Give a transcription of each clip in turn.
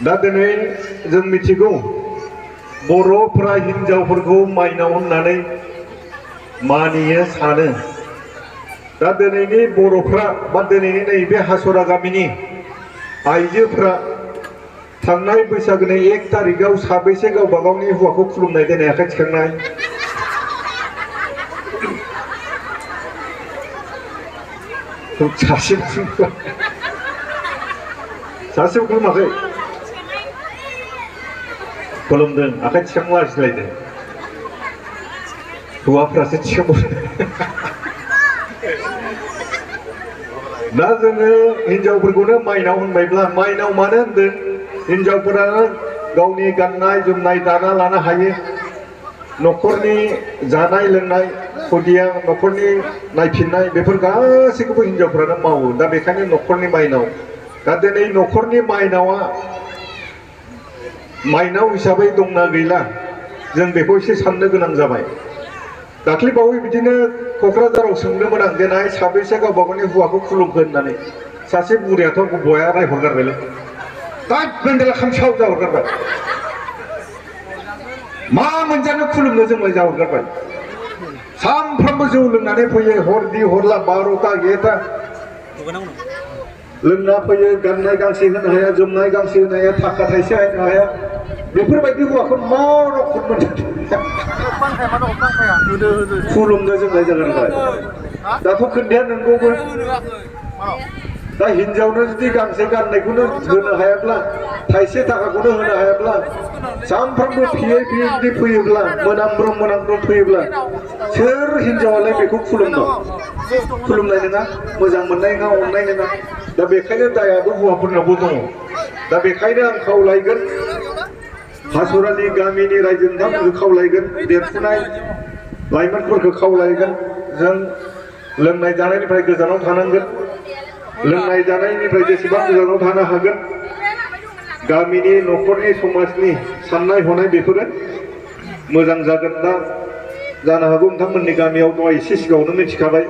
दा दिनै जों मिथिगौ बर'फोरा हिनजावफोरखौ माइनाव होननानै मानियो सानो। दा दिनैनि बर'फ्रा बा दिनैनि नैबे हासरा गामिनि आइजोफ्रा थांनाय बैसागोनि 1 तारिखआव साबैसे गावबा गावनि हौवाखौ खुलुमनाय देनाय आखाइ थिखांनाय? सासेबो खुलुमाखै? खुलुमदों, आखाइ थिखांला आजिलायदों। हौवाफ्रासो थिखांबावदों। दा जोङो हिनजावफोरखौनो माइनाव होनबायब्ला माइनाव मानो होनदों? हिनजावफोरानो गावनि गाननाय जोमनाय दाना लानो हायो, न'खरनि जानाय लोंनाय खुदिया न'खरनि नायफिननाय बेफोर गासैखौबो हिनजावफ्रानो मावो। दा बेखायनो न'खरनि माइनाव। दा दिनै न'खरनि माइनावा माइनाव हिसाबै दंना गैला जों बेखौ एसे साननो गोनां जाबाय। दाख्लैबावै बिदिनो क'क्राझाराव सोंदोंमोन आं देनाय साबैसे गावबा गावनि हौवाखौ खुलुमखो होननानै। सासे बुरियाथ' बया रायहरगारबायलै, गाद बेन्देला खामसाव जाहरगारबाय। मा मोनजानो खुलुमनो जोंलाय जाहरगारबाय। सानफ्रामबो जौ लोंनानै फैयो, हरदि हरला 12ता 1ता लोंना फैयो, गाननाय गांसे होनो हाया, जोमनाय गांसे होनो हाया, थाखा थाइसे होनो हाया। बेफोरबायदि हौवाखौ मा रखम मोनदों? खुलुमनो जोंलाय जागारबाय। दाथ' खोन्थाया नंगौबो। दा हिनजावनो जुदि गांसे गाननायखौनो होनो हायाब्ला, थाइसे थाखाखौनो होनो हायाब्ला, सानफ्रामबो फियै फियै जुदि फैयोब्ला, मोनामब्रुं मोनामब्रुं फैयोब्ला, सोर हिनजावालाय बेखौ खुलुमनो? खुलुमनाय नङा, मोजां मोननाय नङा, अननाय नङा। दा बेखायनो दायाबो हौवाफोरनावबो दङ। दा बेखायनो आं खावलायगोन, हासरानि गामिनि रायजो नोंथांमोनखौ खावलायगोन, देरफुनाय लाइमोनफोरखौ खावलायगोन, जों लोंनाय जानायनिफ्राय गोजानाव थानांगोन। लोंनाय जानायनिफ्राय जेसेबां गोजानाव थानो हागोन, गामिनि न'खरनि समाजनि साननाय हनाय बेफोरो मोजां जागोन। दा जानो हागौ नोंथांमोननि गामियाव दहाय एसे सिगाङावनो मिथिखाबाय,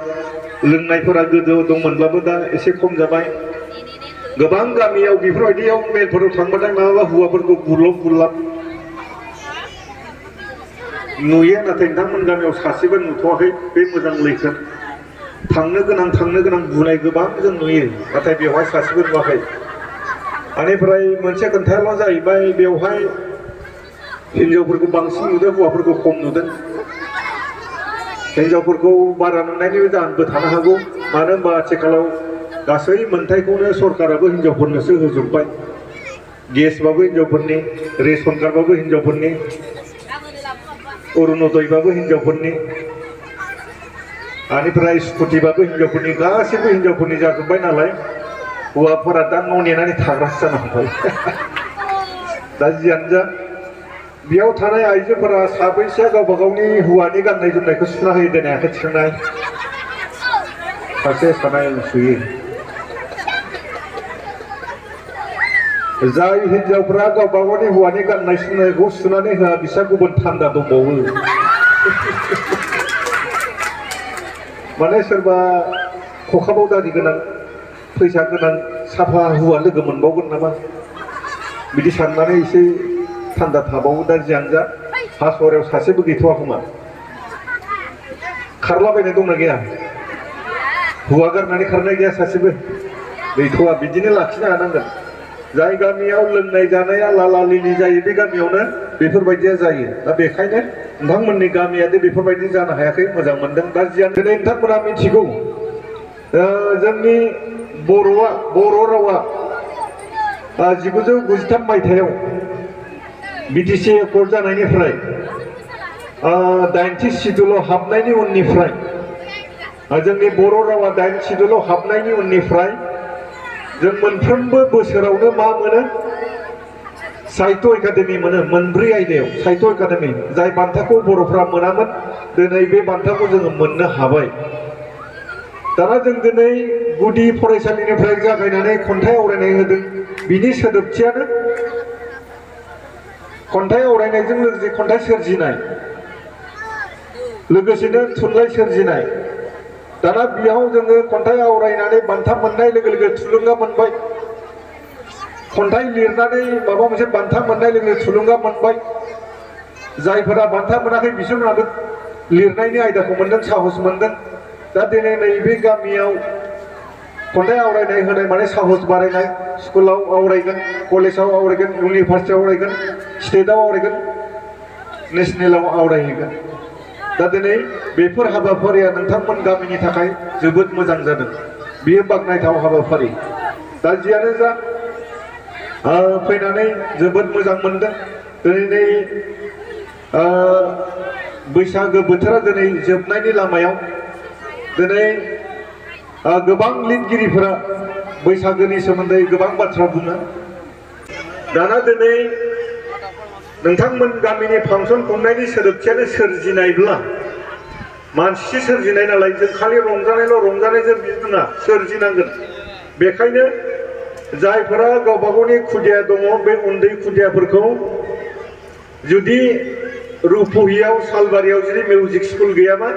लोंनायफोरा गोदो दंमोनब्लाबो दा एसे खम जाबाय। गोबां गामियाव बेफोरबायदियाव मेलफोराव थांबाथाय माबा हौवाफोरखौ गुरलब गुरलाब नुयो, नाथाय नोंथांमोन गामियाव सासेबो नुथ'वाखै। बे मोजां लैखोन। थांनो गोनां बुनाय गोबां जों नुयो, नाथाय बेवहाय सासेबो नुवाखै। बेनिफ्राय मोनसे खोन्थायाल' जाहैबाय, बेवहाय हिनजावफोरखौ बांसिन नुदों, हौवाफोरखौ खम नुदों। हिनजावफोरखौ बारा नुनायनिबो जाहोनबो थानो हागौ। मानो होनबा आथिखालाव गासै मोनथायखौनो सरकाराबो हिनजावफोरनोसो होजोब्बाय। गेसबाबो हिनजावफोरनि, रेशन कार्डबाबो हिनजावफोरनि, अरुणोदयबाबो हिनजावफोरनि, बेनिफ्राय स्कुटिबाबो हिनजावफोरनि, गासैबो हिनजावफोरनि जाजोब्बाय नालाय हौवाफोरा दा न' नेनानै थाग्रासो जाना थाबाय। दा जियानो जा, बेयाव थानाय आइजोफोरा साबैसेया गावबा गावनि हौवानि गाननाय जोमनायखौ सुना होयो देनाय आखाइ थिखांनाय? सासे सानाय सुयो। जाय हिनजावफ्रा गावबा गावनि हौवानि गाननाय जोमनायखौ सुनानै होआ, बिस्रा गुबुन थान्दा दंबावो। माने सोरबा खखाबाव दारि गोनां, फैसा गोनां, साफा हौवा लोगो मोनबावगोन नामा बिदि साननानै एसे थान्दा थाबावो। दा जियानो जा, हासुरायाव सासेबो गैथ'वा खोमा। खारलाबायनाय दंना गैया? हौवा गारनानै खारनाय गैया सासेबो? गैथ'वा। बिदिनो लाखिनो हानांगोन। जाय गामियाव लोंनाय जानाया लाला लिलि जायो, बे गामियावनो बेफोरबायदिया जायो। दा बेखायनो नोंथांमोननि गामियादि बेफोरबायदि जानो हायाखै, मोजां मोनदों। दा जियानो दिनै नोंथांमोना मिथिगौ, जोंनि बर' रावा 1993 मायथाइयाव BTC एकर्ड जानायनिफ्राय 8थि सिडुलाव हाबनायनि उननिफ्राय, जोंनि बर' रावा 8 सिडुलाव हाबनायनि उननिफ्राय जों मोनफ्रोमबो बोसोरावनो मा मोनो? साहित्य एकाडेमि मोनो। मोनब्रै आयदायाव साहित्य एकाडेमि, जाय बान्थाखौ बर'फ्रा मोनामोन, दिनै बे बान्थाखौ जोङो मोननो हाबाय। दाना जों दिनै गुदि फरायसालिनिफ्राय जागायनानै खन्थाइ आवरायनाय होदों। बिनि सोदोबथियानो खन्थाइ आवरायनायजों लोगोसे खन्थाइ सोरजिनाय, लोगोसेनो थुनलाइ सोरजिनाय। दाना बेयाव जोङो खन्थाइ आवरायनानै बान्था मोननाय लोगो लोगो थुलुंगा मोनबाय। खन्थाइ लिरनानै माबा मोनसे बान्था मोननाय लोगो थुलुंगा मोनबाय जायफोरा बान्था मोनाखै बिसोरनाबो लिरनायनि आयदाखौ मोनदों साहस मोनदों दा दिनै नैबे गामियाव खन्थाइ आवरायनाय होनाय माने साहस बारायनाय स्कुलाव आवरायगोन कलेजाव आवरायगोन इउनिभार्सिटियाव आवरायगोन स्टेटआव आवरायगोन नेसनेलाव आवरायहैगोन दा दिनै बेफोर हाबाफारिया नोंथांमोन गामिनि थाखाय जोबोद मोजां जादों बियो बाख्नायथाव हाबाफारि दा जियानो जा फैनानै जोबोद मोजां मोनदों दिनै बैसागो बोथोरा दिनै जोबनायनि लामायाव दिनै गोबां लिरगिरिफोरा बैसागोनि सोमोन्दै गोबां बाथ्रा बुङो दाना दिनै नोंथांमोन गामिनि फांसन खुंनायनि सोदोबथियानो सोरजिनायब्ला मानसि सोरजिनाय नालाय जों खालि रंजानायल' रंजानायजों बिदिना सोरजिनांगोन बेखायनो जायफोरा गावबा गावनि खुदिया दङ बे उन्दै खुदियाफोरखौ जुदि रुपहियाव सालबारियाव जुदि मिउजिक स्कुल गैयाबा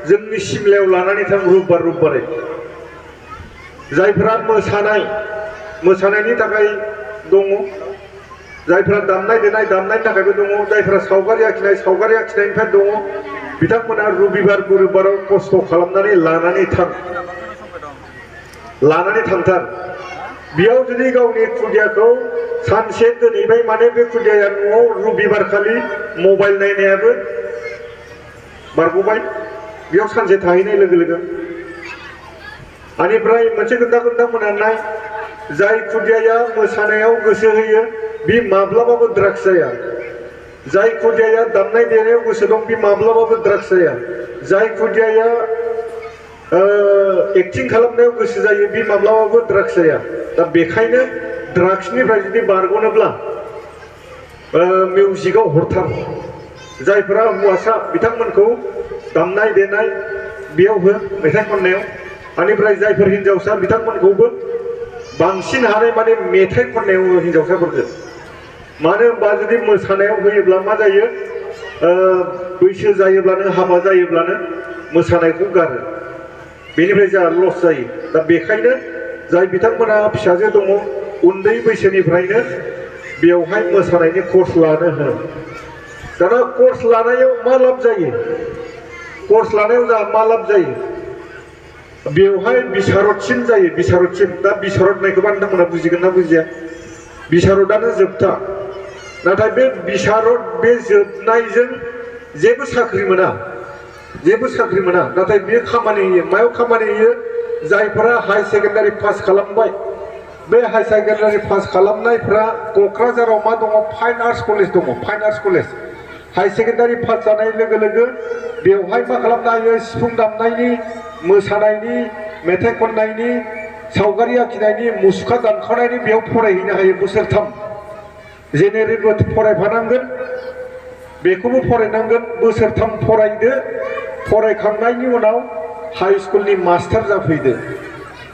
जोंनि सिमलायाव लानानै थां रबिबारै जायफोरा मोसानायनि थाखाय दङ जायफोरा दामनाय देनाय दामनायनि थाखायबो दङ जायफोरा सावगारि आखिनायनिफ्राय दङ बिथांमोना रबिबार गुरुबाराव खस्थ' खालामनानै लानानै थांथार बेयाव जुदि गावनि खुदियाखौ सानसे दोनहैबाय माने बे खुदियाया न'आव रबिबार खालि मबाइल नायनायाबो बारग'बाय बेयाव सानसे थाहैनाय लोगो लोगो आनिफ्राय मोनसे खोथा मोननाय जाय खुदियाया मोसानायाव गोसो होयो बे माब्लाबाबो ड्राग्स जाया जाय खुदियाया दामनाय देनायाव गोसो दं बे माब्लाबाबो ड्राग्स जाया जाय खुदियाया एक्टिं खालामनायाव गोसो जायो बे माब्लाबाबो ड्राग्स जाया दा बेखायनो ड्राग्सनिफ्राय जुदि बारग'नोब्ला मिउजिकआव हरथार जायफोरा हौवासा बिथांमोनखौ दामनाय देनाय बेयाव हो मेथाइ खननायाव आनिफ्राय जायफोर हिन्जावसा बिथांमोनखौबो बांसिन हानाय माने मेथाइ खननायाव हिन्जावसाफोरखौ मानो होनबा जुदि मोसानायाव होयोब्ला मा जायो बैसो जायोब्लानो हाबा जायोब्लानो मोसानायखौ गारो बेनिफ्राय जोंहा लस जायो दा बेखायनो जाय बिथांमोना फिसाजो दङ उन्दै बैसोनिफ्रायनो बेवहाय मोसानायनि कर्स लानो हो दाना कर्स लानायाव मा लाब जायो कर्स लानायाव जोंहा मा लाब जायो बेवहाय बिसारतसिन जायो बिसारतसिन दा बिसारतनायखौबा नोंथांमोना बुजिगोन ना बुजिया बिसारतआनो जोबथा नाथाय बे बिसारत बे जोबनायजों जेबो साख्रि मोना नाथाय बेयो खामानि होयो मायाव खामानि होयो जायफोरा हाई सेकेन्डारि पास खालामबाय बे हाई सेकेन्डारि पास खालामनायफ्रा क'क्राझाराव मा दङ फाइन आर्ट्स कलेज दङ fine arts college high secondary pass जानाय लोगो लोगो बेवहाय मा खालामनो हायो सिफुं दामनायनि मोसानायनि मेथाइ खननायनि सावगारि आखिनायनि मुसुखा दानख'नायनि बेयाव फरायहैनो हायो बोसोरथाम जेनेरेलबो फरायफानांगोन बेखौबो फरायनांगोन बोसोरथाम फरायदो फरायखांनायनि उनाव हाई स्कुलनि मास्टार जाफैदो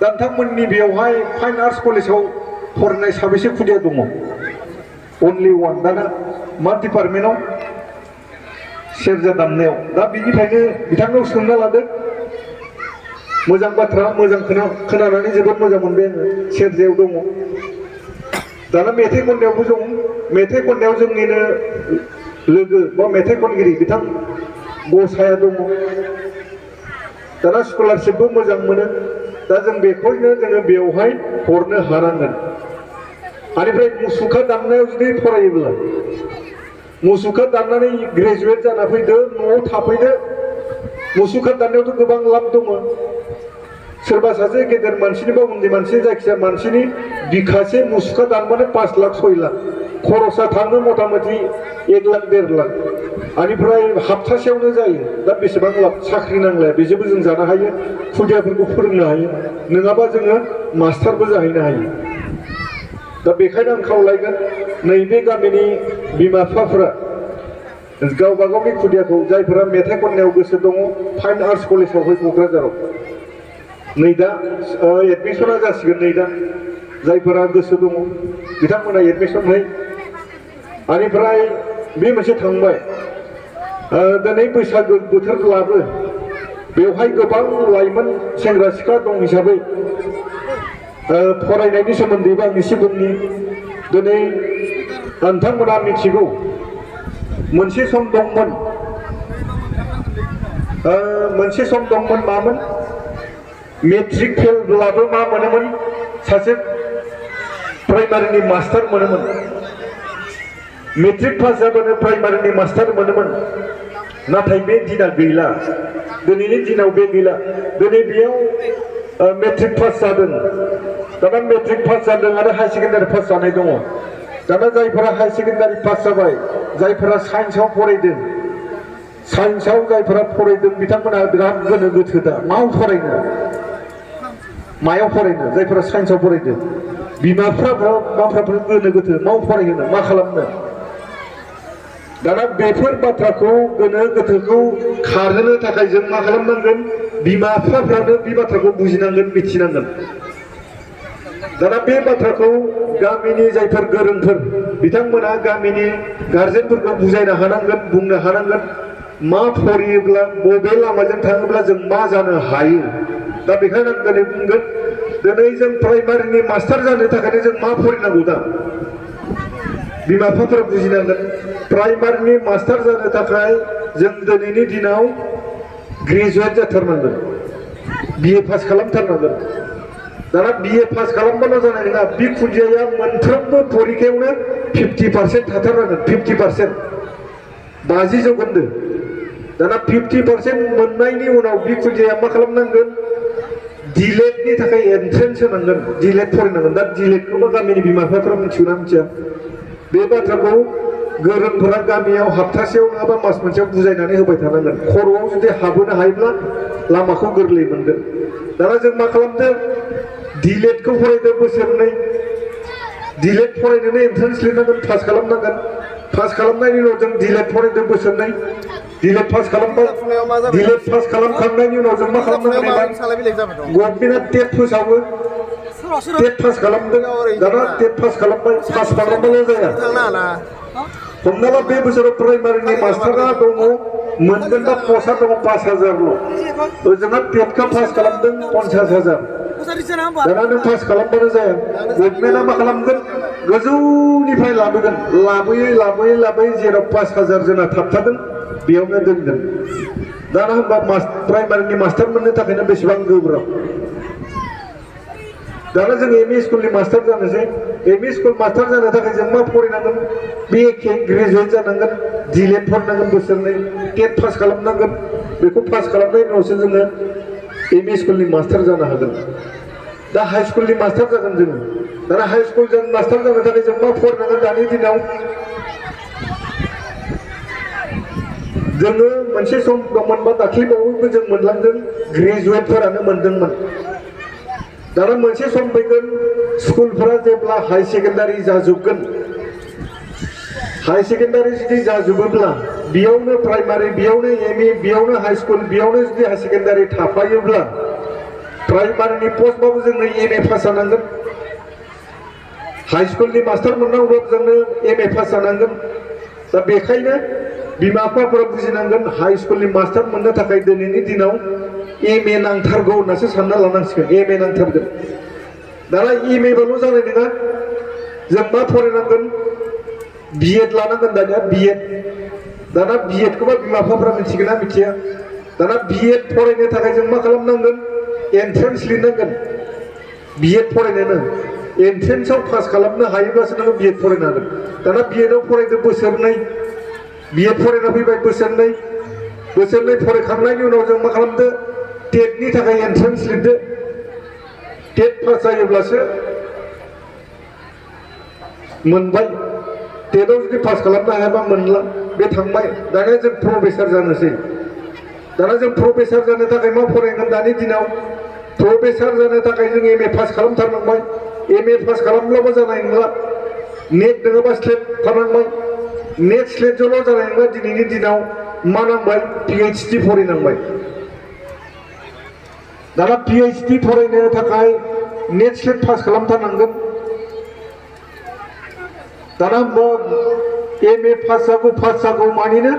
दा नोंथांमोननि बेवहाय फाइन आर्ट्स कलेजाव फरायनाय साबेसे खुदिया दङ अनलि वान दाना मा डिपार्टमेन्टआव सेरजा दामनायाव दा बिनिखायनो बिथांनाव सोंना लादो मोजां बाथ्रा मोजां खोनानानै जोबोद मोजां मोनबाय आङो सेरजायाव दङ दाना मेथाइ खननायावबो दं मेथाइ खननायाव जोंनिनो लोगो बा मेथाइ खनगिरि बिथां गसाया दङ दाना स्कलारशिपबो मोजां मोनो दा जों बेखौनो जोङो बेवहाय हरनो हानांगोन आनिफ्राय मुसुखा दामनायाव जुदि फरायोब्ला मुसुखा दामनानै ग्रेजुवेट जाना फैदो न'आव थाफैदो मुसुखा दामनायावथ' गोबां लाब दङ सोरबा सासे गेदेर मानसिनि बा उन्दै मानसिनि जायखिजाया मानसिनि बिखासे मुसुखा दानबानो 5 लाख 6 लाख खरसा थाङो मथा मथि 1 लाख 1.5 लाख आनिफ्राय हाबथासेयावनो जायो दा बेसेबां लाब साख्रि नांलाया बेजोंबो जों जानो हायो खुदियाफोरखौ फोरोंनो हायो नङाबा जोङो मास्टारबो जाहैनो हायो दा बेखायनो आं खावलायगोन नैबे गामिनि बिमा बिफाफोरा गावबा गावनि खुदियाखौ जायफोरा मेथाइ खननायाव गोसो दङ फाइन आर्ट्स कलेजावहाय क'क्राझाराव नै दा एडमिसना जासिगोन नै दा जायफोरा गोसो दङ बिथांमोना एडमिसन है आनिफ्राय बे मोनसे थांबाय दिनै बैसागो बोथोरब्लाबो बेवहाय गोबां लाइमोन सेंग्रा सिख्ला दं हिसाबै फरायनायनि सोमोन्दैबो आं एसे बुंनि दिनै नोंथांमोना मिथिगौ मोनसे सम दंमोन मामोन मेट्रिक फेलब्लाबो मा मोनोमोन सासे प्राइमारिनि मास्टार मोनोमोन मेट्रिक पास जाबानो प्राइमारिनि मास्टार मोनोमोन नाथाय बे दिना गैला दिनैनि दिनाव बे गैला दिनै बेयाव मेट्रिक पास जादों दाना मेट्रिक पास जादों आरो हाई सेकेन्डारि पास जानाय दङ दाना जायफोरा हाई सेकेन्डारि पास जाबाय जायफोरा साइन्सआव फरायदों साइन्सआव जायफोरा फरायदों बिथांमोना बिराद गोनो गोथो दा मायाव फरायनो जायफोरा साइन्सआव फरायदों बिमाफ्रा गोनो गोथो मायाव फरायहोनो मा खालामनो दाना बेफोर बाथ्राखौ गोनो गोथोखौ खारहोनो थाखाय जों मा खालामनांगोन बिमा बिफाफ्रानो बे बाथ्राखौ बुजिनांगोन मिथिनांगोन दाना बे बाथ्राखौ गामिनि जायफोर गोरोंफोर बिथांमोना गामिनि गार्जेनफोरखौ बुजायनो हानांगोन बुंनो हानांगोन मा फरायोब्ला बबे लामाजों थाङोब्ला जों मा जानो हायो दा बेखायनो आं दिनै बुंगोन दिनै जों प्राइमारिनि मास्टार जानो थाखायनो जों मा फरायनांगौ दा बिमा बिफाफोरा बुजिनांगोन प्राइमारिनि मास्टार जानो थाखाय जों दिनैनि दिनाव ग्रेजुवेट जाथारनांगोन बिए पास खालामथारनांगोन दाना बिए पास खालामबाल' जानाय नङा बि खुदियाया मोनफ्रोमबो परिखायावनो 50% थाथारनांगोन 50% 50 जौखोन्दो दाना 50% मोननायनि उनाव बि खुदियाया मा खालामनांगोन डिलेटनि थाखाय एन्ट्रेन्स होनांगोन डिलेट फरायनांगोन दा डिलेटखौबो गामिनि बिमा बिफाफोरा मिथिगौ ना मिथिया बे बाथ्राखौ गोरोंफोरा गामियाव हप्तासेयाव नङाबा मास मोनसेयाव बुजायनानै होबाय थानांगोन खर'आव जुदि हाबहोनो हायोब्ला लामाखौ गोरलै मोनगोन दाना जों मा खालामदों डिलेटखौ फरायदों बोसोरनै डिलेट फरायनोनो एन्ट्रेन्स लिरनांगोन पास खालामनांगोन पास खालामनायनि उनाव जों डिलेट फरायदों बोसोरनै डिलेट पास खालामबाय डिलेट पास खालामखांनायनि उनाव जों मा खालामनांगोन गभर्नमेन्टआ टेट फोसावो टेट पास खालामदों दाना टेट पास खालामबाय पास खालामबाल' जाया हमना ला बे बोसोराव प्राइमारिनि मास्टारा दङ मोनगोन दा पस्टआ दङ 5000ल' ओजोंहा टेटखौ पास खालामदों 50000 दाना नों पास खालामबानो जाया गभर्नमेन्टआ मा खालामगोन गोजौनिफ्राय लाबोगोन लाबोयै जेराव 5000 जोंना थाबथादों बेयावनो दोनगोन दाना होनबा प्राइमारिनि मास्टार मोननो थाखायनो बेसेबां गोब्राब दाना जों एमइ स्कुलनि मास्टार जानोसै एमइ स्कुल मास्टार जानो थाखाय जों मा फरायनांगोन बिए ग्रेजुवेट जानांगोन डिलेट फरायनांगोन बोसोरनै टेट पास खालामनांगोन बेखौ पास खालामनायनि उनावसो जोङो एमइ स्कुलनि मास्टार जानो हागोन दा हाई स्कुलनि मास्टार जागोन जोङो दाना हाई स्कुल मास्टार जानो थाखाय जों मा फरायनांगोन दानि दिनाव जोङो मोनसे सम दंमोनबा दाख्लैबावैबो जों मोनलांदों ग्रेजुवेटफोरानो मोनदोंमोन दाना मोनसे सम फैगोन स्कुलफोरा जेब्ला हाई सेकेन्डारि जाजोबगोन हाई सेकेन्डारि जुदि जाजोबोब्ला बेयावनो प्राइमारि बेयावनो एमइ बेयावनो हाई स्कुल बेयावनो जुदि हाई सेकेन्डारि थाफायोब्ला प्राइमारिनि पस्टबाबो जोंनो एमए पास जानांगोन हाई स्कुलनि मास्टार मोननांगौब्ला जोंनो एमए पास जानांगोन दा बेखायनो बिमा बिफाफोरा बुजिनांगोन हाई स्कुलनि मास्टार मोननो थाखाय दिनैनि दिनाव एमए नांथारगौ होननासो सानना लानांसिगोन एमए नांथारगोन दाना एमएबाल' जानाय नङा जों मा फरायनांगोन बिएड लानांगोन दानिया बिएड दाना बिएडखौबा बिमा बिफाफोरा मिथिगोन ना मिथिया दाना बिएड फरायनो थाखाय जों मा खालामनांगोन एन्ट्रेन्स लिरनांगोन बिएड फरायनोनो एन्ट्रेन्सआव पास खालामनो हायोब्लासो नोङो बिएड फरायनो हागोन दाना बिएडआव फरायदो बोसोरनै बिएड फरायना फैबाय बोसोरनै फरायखांनायनि उनाव जों मा खालामदो टेटनि थाखाय एन्ट्रेन्स लिरदो टेट पास जायोब्लासो मोनबाय टेटआव जुदि पास खालामनो हायाबा मोनला बे थांबाय दानिया जों प्रफेसार जानोसै दाना जों प्रफेसार जानो थाखाय मा फरायगोन दानि दिनाव प्रफेसार जानो थाखाय जों एमए पास खालामथारनांबाय एमए पास खालामब्लाबो जानाय नंला नेट नङाबा स्लेट थानांबाय नेट स्लेटजोंल' जानाय नङा दिनैनि दिनाव मा नांबाय पिएइचडि फरायनांबाय दाना पिएइचडि फरायनो थाखाय नेट स्लेट पास खालामथारनांगोन दाना एमए पास जागौ मानिनो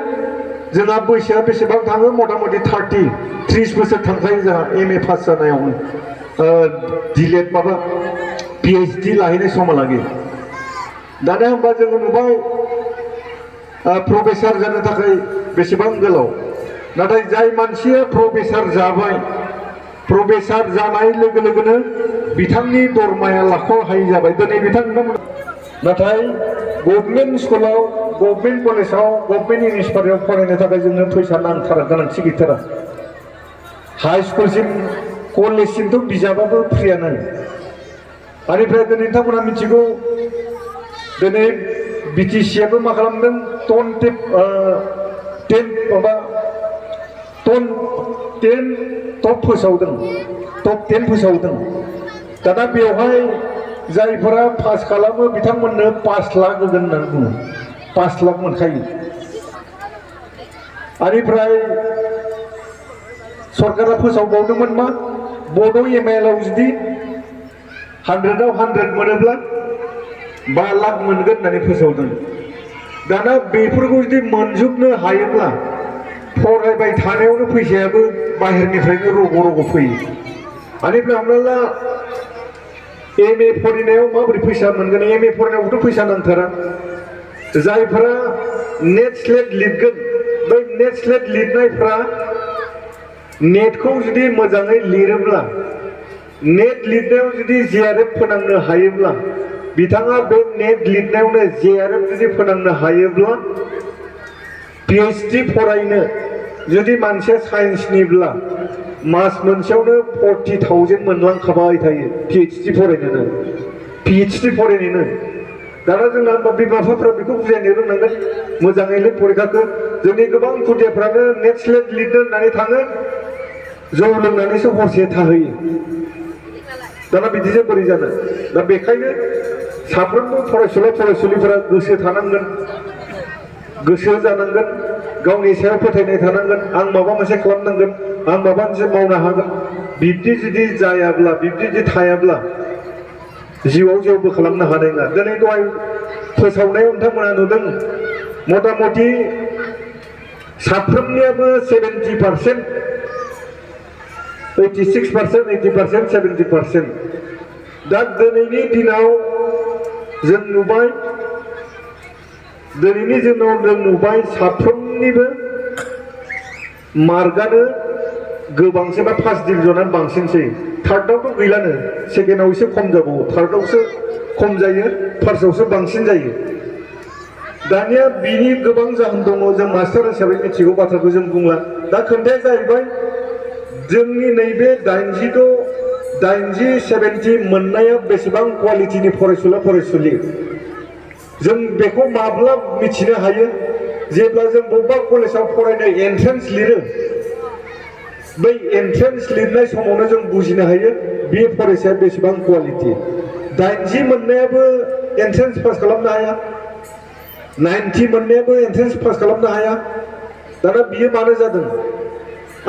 जोंहा बैसोआ बेसेबां थाङो मथा मथि 30 बोसोर थांखायो जोंहा एमए पास जानायावनो डिलेट माबा पिएइचडि लाहैनाय समहालागै दाना होमबा जोङो नुबाय प्रफेसार जानो थाखाय बेसेबां गोलाव नाथाय जाय मानसिया प्रफेसार जाबाय प्रफेसार जानाय लोगो लोगोनो बिथांनि दरमाया लाख'हायै जाबाय दिनै बिथांमोना नाथाय गभर्नमेन्ट स्कुलाव गभर्नमेन्ट कलेजाव गभर्नमेन्ट इउनिभार्सिटियाव फरायनो थाखाय जोंनो फैसा नांथारा गोनांथि गैथारा हाई स्कुलसिम कलेजसिमथ' बिजाबाबो फ्रियानो आनिफ्राय दिनै नोंथांमोना मिथिगौ दिनै बिटिसिआबो मा खालामदों टप फोसावदों टप 10 फोसावदों दाना बेवहाय जायफोरा पास खालामो बिथांमोननो 5 लाख होगोन होननानै बुङो 5 लाख मोनखायो आनिफ्राय सरकारा फोसावबावदोंमोन मा बड' एमआइएलआव जुदि 100आव 100 मोनोब्ला 5 लाख मोनगोन होननानै फोसावदों दाना बेफोरखौ जुदि मोनजोबनो हायोब्ला फरायबाय थानायावनो फैसायाबो बाहेरनिफ्रायनो रग' रग' फैयो आनिफ्राय हमना ला एमए फरायनायाव माबोरै फैसा मोनगोन एमए फरायनायावथ' फैसा नांथारा जायफोरा नेट स्लेट लिरगोन बै नेट स्लेट लिरनायफ्रा नेटखौ जुदि मोजाङै लिरोब्ला नेट लिरनायाव जुदि जेआरएफ फोनांनो हायोब्ला बिथाङा बे नेट लिरनायावनो जेआरएफ जुदि फोनांनो हायोब्ला पिएइचडि फरायनो जुदि मानसिया साइन्सनिब्ला मास मोनसेयावनो 40,000 मोनलांखाबाय थायो पिएइचडि फरायनोनो दाना जोंना बिमा बिफाफ्रा बेखौ बुजायनो रोंनांगोन मोजाङै लिर फरिखाखौ जोंनि गोबां खुदियाफ्रानो नेट स्लेट लिरनो होननानै थाङो जौ लोंनानैसो हरसे थाहैयो दाना बिदिजों बोरै जानो दा बेखायनो साफ्रोमबो फरायसुला फरायसुलिफोरा गोसो थानांगोन गोसो जानांगोन गावनि सायाव फोथायनाय थानांगोन आं माबा मोनसे खालामनांगोन आं माबा मोनसे मावनो हागोन बिब्दि जुदि जायाब्ला बिब्दि जुदि थायाब्ला जिउआव जेबो खालामनो हानाय नङा दिनै दहाय फोसावनायाव नोंथांमोना नुदों मथा मथि साफ्रोमनियाबो 70% 86% 80% 70% दा दिनैनि दिनाव जों नुबाय साफ्रोमनिबो मार्कआनो गोबांसै बा फार्स्ट डिभिजनानो बांसिनसै थार्डआवथ' गैलानो सेकेन्डआव एसे खम जाबावो थार्डआवसो खम जायो फार्स्टआवसो बांसिन जायो दानिया बिनि गोबां जाहोन दङ जों मास्टार हिसाबै मिथिगौ बाथ्राखौ जों बुंला दा खोथाया जाहैबाय जोंनि नैबे 80-70 मोननाया बेसेबां क्वालिटिनि फरायसुला फरायसुलि जों बेखौ माब्ला मिथिनो हायो जेब्ला जों बबेबा कलेजाव फरायनो एन्ट्रेन्स लिरो बै एन्ट्रेन्स लिरनाय समावनो जों बुजिनो हायो बे फरायसाया बेसेबां क्वालिटि 80 मोननायाबो एन्ट्रेन्स पास खालामनो हाया 90 मोननायाबो एन्ट्रेन्स पास खालामनो हाया दाना बियो मानो जादों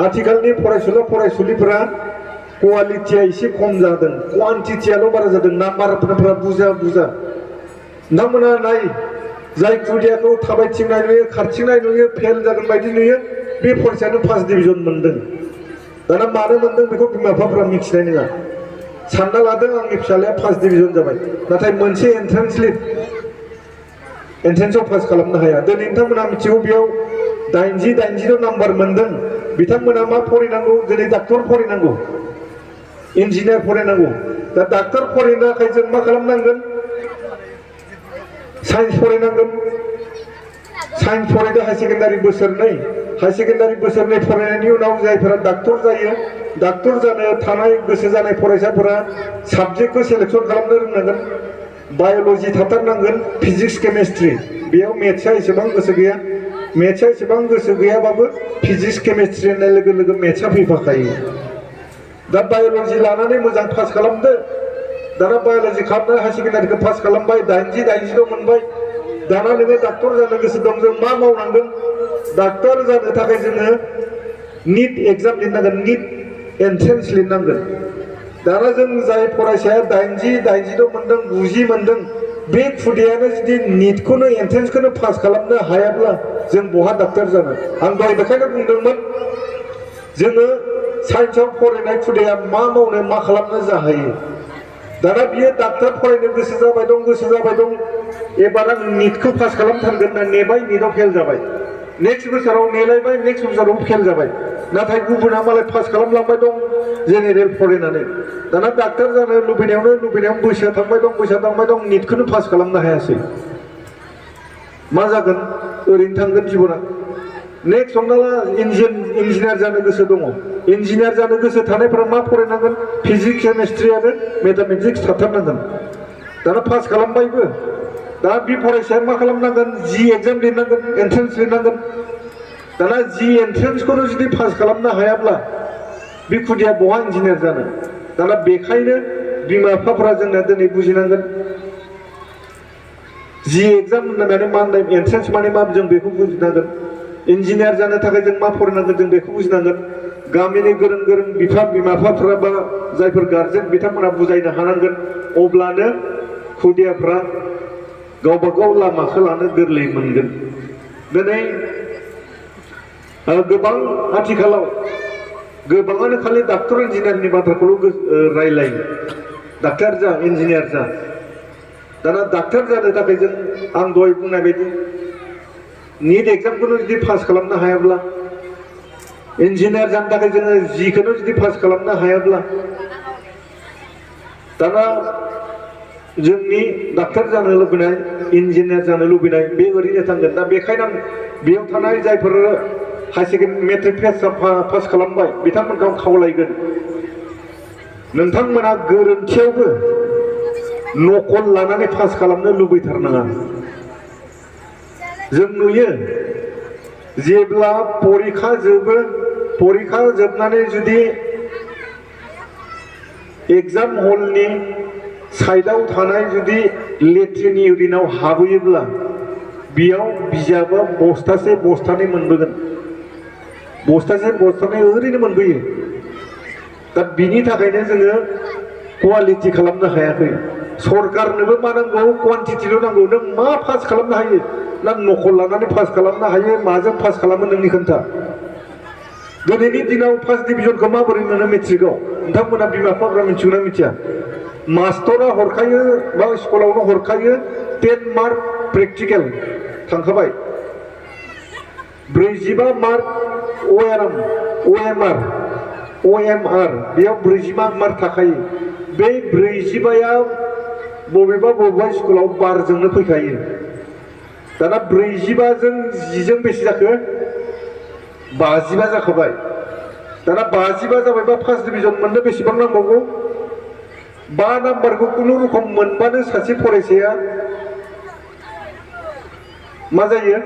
आथिखालनि फरायसुला फरायसुलिफोरा क्वालिटिया एसे खम जादों क्वान्टिटियाल' बारा जादों नाम्बारफोरा बुरजा नोंथांमोना नाय जाय खुदियाखौ थाबायथिंनाय नुयो खारथिंनाय नुयो फेल जागोन बायदि नुयो बे फरायसायानो फार्स्ट डिभिजन मोनदों दाना मानो मोनदों बेखौ बिमा बिफाफ्रा मिथिनाय नङा सानना लादों आंनि फिसालाया फार्स्ट डिभिजन जाबाय नाथाय मोनसे एन्ट्रेन्सआव पास खालामनो हाया दिनै नोंथांमोना मिथिगौ बेयाव 80 नाम्बार मोनदों बिथांमोना मा फरायनांगौ दिनै डाक्टर फरायनांगौ इन्जिनियार फरायनांगौ दा डाक्टर फरायनो थाखाय जों मा खालामनांगोन साइन्स फरायनांगोन साइन्स फरायदो हाई सेकेन्डारि बोसोरनै फरायनायनि उनाव जायफोरा डाक्टर जायो डाक्टर जानो थानाय गोसो जानाय फरायसाफोरा साबजेक्टखौ सेलेक्सन खालामनो रोंनांगोन बाय'लजि थाथारनांगोन फिजिक्स केमेस्ट्रि बेयाव मेथ्सआ एसेबां गोसो गैयाबाबो फिजिक्स केमेस्ट्रि होननाय लोगो लोगो मेथ्सआ फैफाखायो दा बाय'लजि लानानै मोजां पास खालामदो दाना बाय'लजि खालामनानै हाई सेकेन्डारिखौ पास खालामबाय 80 मोनबाय दाना नोङो डाक्टर जानो गोसो दं जों मा मावनांगोन डाक्टर जानो थाखाय जोङो नीट एग्जाम लिरनांगोन नीट एन्ट्रेन्स लिरनांगोन दाना जों जाय फरायसाया 80 मोनदों 90 मोनदों बे खुदियानो जुदि नीटखौनो एन्ट्रेन्सखौनो पास खालामनो हायाब्ला जों बहा डाक्टर जानो आं दहाय बेखायनो बुंदोंमोन जोङो साइन्सआव फरायनाय खुदिया मा मावनो मा खालामनो जाहैयो दाना बियो डाक्टर फरायनो गोसो जाबाय दं एबार आं निटखौ पास खालामथारगोन होनना नेबाय निटआव फेल जाबाय नेक्स्ट बोसोराव नेलायबाय नेक्स्ट बोसोराव फेल जाबाय नाथाय गुबुना मालाय पास खालामलांबाय दं जेनेरेल फरायनानै दाना डाक्टार जानो लुबैनायावनो बैसोआ थांबाय दं निटखौनो पास खालामनो हायासै मा जागोन ओरैनो थांगोन जिबना नेक्स्ट हमना ला इन्जिनियार जानो गोसो दङ इन्जिनियार जानो गोसो थानायफोरा मा फरायनांगोन फिजिक्स केमिस्ट्रि आरो मेथामेटिक्स थाथारनांगोन दाना पास खालामबायबो दा बे फरायसाया मा खालामनांगोन जि एग्जाम लिरनांगोन एन्ट्रेन्स लिरनांगोन दाना जि एन्ट्रेन्सखौनो जुदि पास खालामनो हायाब्ला बे खुदिया बहा इन्जिनियार जानो दाना बेखायनो बिमा बिफाफोरा जोंना दिनै बुजिनांगोन जि एग्जाम होननानै मा होननाय एन्ट्रेन्स माने मा जों बेखौ बुजिनांगोन इन्जिनियार जानो थाखाय जों मा फरायनांगोन जों बेखौ बुजिनांगोन गामिनि गोरों बिमा बिफाफोरा बा जायफोर गार्जेन बिथांमोना बुजायनो हानांगोन अब्लानो खुदियाफ्रा गावबा गाव लामाखौ लानो गोरलै मोनगोन दिनै गोबां आथिखालाव गोबाङानो खालि डाक्टर इन्जिनियारनि बाथ्राखौल' रायलायो डाक्टर जा इन्जिनियार जा दाना डाक्टर जानो थाखाय जों आं दहाय बुंनाय बायदि निट एग्जामखौनो जुदि पास खालामनो हायाब्ला इन्जिनियार जानो थाखाय जोङो जिखौनो जुदि पास खालामनो हायाब्ला दाना जोंनि डाक्टर जानो लुबैनाय इन्जिनियार जानो लुबैनाय बे ओरैनो थांगोन दा बेखायनो आं बेयाव थानाय जायफोर हाई सेकेन्डारि मेट्रिक पास खालामबाय बिथांमोनखौ खावलायगोन नोंथांमोना गोरोन्थियावबो नकल लानानै पास खालामनो लुबैथारनाङा जों नुयो जेब्ला परिखा जोबनानै जुदि एग्जाम हलनि साइडआव थानाय जुदि लेट्रिन इउरिनाव हाबहैयोब्ला बेयाव बिजाबा बस्थासे बस्थानै मोनबोगोन बस्थासे बस्थानै ओरैनो मोनबोयो दा बिनि थाखायनो जोङो क्वालिटि खालामनो हायाखै सरकारनोबो मा नांगौ क्वान्टिटिल' नांगौ नों मा पास खालामनो हायो ना नकल लानानै पास खालामनो हायो माजों पास खालामो नोंनि खोन्था दिनैनि दिनाव फार्स्ट डिभिजनखौ माबोरै मोनो मेट्रिकआव नोंथांमोना बिमा बिफाफ्रा मिथिगौना मिथिया मास्टरा हरखायो बा स्कुलावनो हरखायो 10 मार्क प्रेक्टिकेल थांखाबाय 45 मार्क OMR बेयाव 45 मार्क थाखायो बे 45आ बबेबा स्कुलाव बारजोंनो फैखायो दाना 45जों 10जों बेसे जाखो 55 जाखाबाय दाना 55 जाबायबा फार्स्ट डिभिजन मोननो बेसेबां नांबावगौ 5 नाम्बारखौ खुनु रखम मोनबानो सासे फरायसाया मा जायो